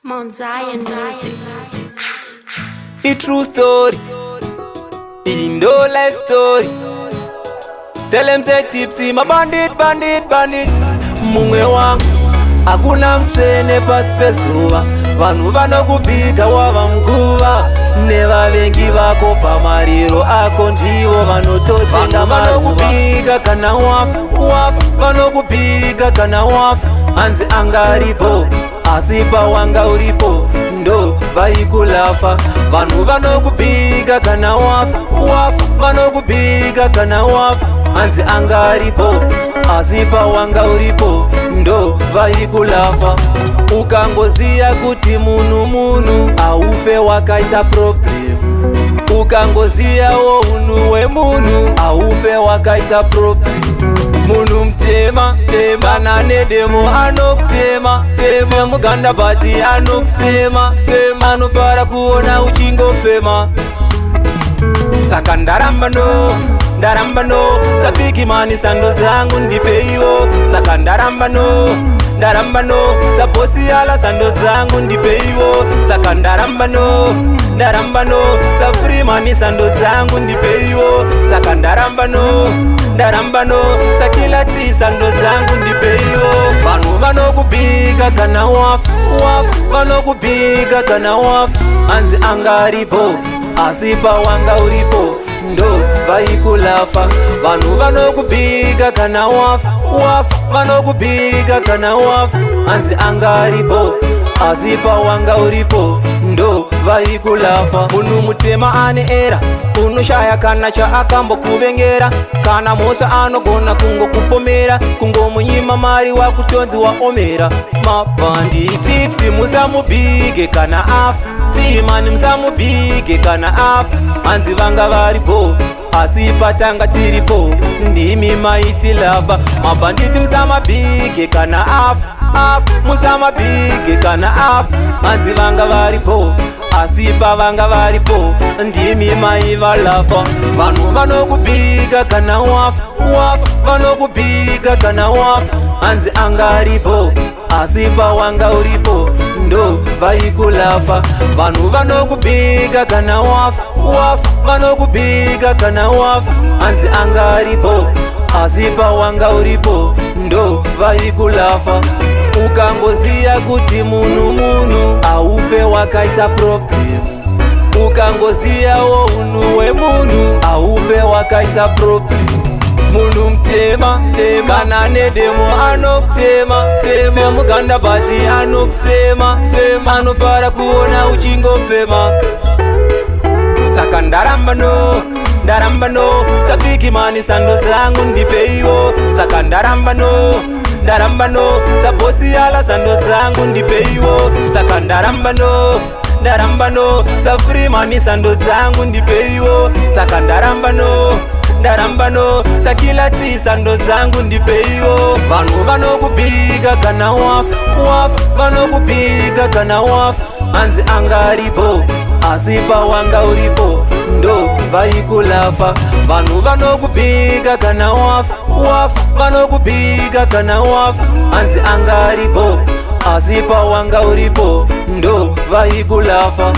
Mount Zion Music. The true story. Indo life story. Tell them say Tipsy, my bandit, bandit, bandit. Mumwe wangu hakuna mutsvene pasi pezuva. Vanhu vanokubika wava muguva, nevavengi vako pamariro ako ndivo vanototenda. Vanokubika kana wafa, wafa. Vanokubika kana wafa, hanzi anga aripo, asi pawanga uripo ndo vaikulafa. Vanhu vanokubika kana wafa, wafa. Vanokubika kana wafa, hanzi anga aripo, asi pawanga uripo ndo vaikulafa. Ukangoziya kuti munhu munhu, haufe wakaita problem. Ukangoziyawo unhu hwemunhu, haufe wakaita problem. Munhu mutema tema nedemo anokutema tema, muganda bati anokusema sema, anofara kuona uchingopema. Saka ndaramba no, ndaramba no. SaBig Man, sando dzangu ndipeiwo. Saka ndaramba no, ndaramba no. SaBoss Yala, sando dzangu ndipeiwo. Saka ndaramba no, ndaramba no. SaFreeman, sando dzangu ndipeiwo. Saka ndaramba no, ndaramba no. SaKiller T, sando dzangu ndipeiwo. Vanhu vanokubika kana wafa, wafa. Vanokubika kana wafa, hanzi anga aripo, asi pawanga uripo ndo vaikulafa. Vanhu vanokubika kana wafa, wafa. Vanokubika kana wafa, hanzi anga aripo, asi pawanga uripo ndo vaikulafa. Munhu mutema ane era, unoshaya kana chaakambokuvengera. Kana mhosva anogona kungokupomera, kungomunyima mari wakutonzi waomera. Mabhanditi musamubhige kana afa. Timani musamubhige kana afa, hanzi vanga varipo, asi patanga tiripo ndimi maitilava. Mabhanditi musamabhige kana afa, afa. Musamabhige kana afa, hanzi vanga varipo, asi pavanga varipo ndimi maivalafa. Vanhu vanokubika kana wafa, wafa. Vanokubika kana wafa, hanzi anga aripo, asi pawanga uripo ndo vaikulafa. Vanhu vanokubika kana wafa, wafa. Vanokubika kana wafa, hanzi anga aripo, asi pawanga uripo ndo vaikulafa. Ukangoziya kuti munhu munhu, haufe wakaita problem. Ukangoziyawo unhu hwemunhu, haufe wakaita problem. Munhu mutema tema kana nedemo anokutema tema, muganda bati anokusema sema, anofara kuona uchingopema. Saka ndaramba no, ndaramba no. SaBig Man, sando dzangu ndipeiwo. Saka ndaramba no, ndaramba no. SaBoss Yala, sando dzangu ndipeiwo. Saka ndaramba no, ndaramba no. SaFreeman, sando dzangu ndipeiwo. Saka ndaramba no, ndaramba no. SaKiller T, sando dzangu ndipeiwo. Vanhu vanokubika kana wafa, wafa. Vanokubika kana wafa, hanzi anga aripo, asi pawanga uripo ndo vaikulafa. Vanhu vanokubika kana wafa, wafa. Vanokubika kana wafa, hanzi anga aripo, asi pawanga uripo ndo vaikulafa.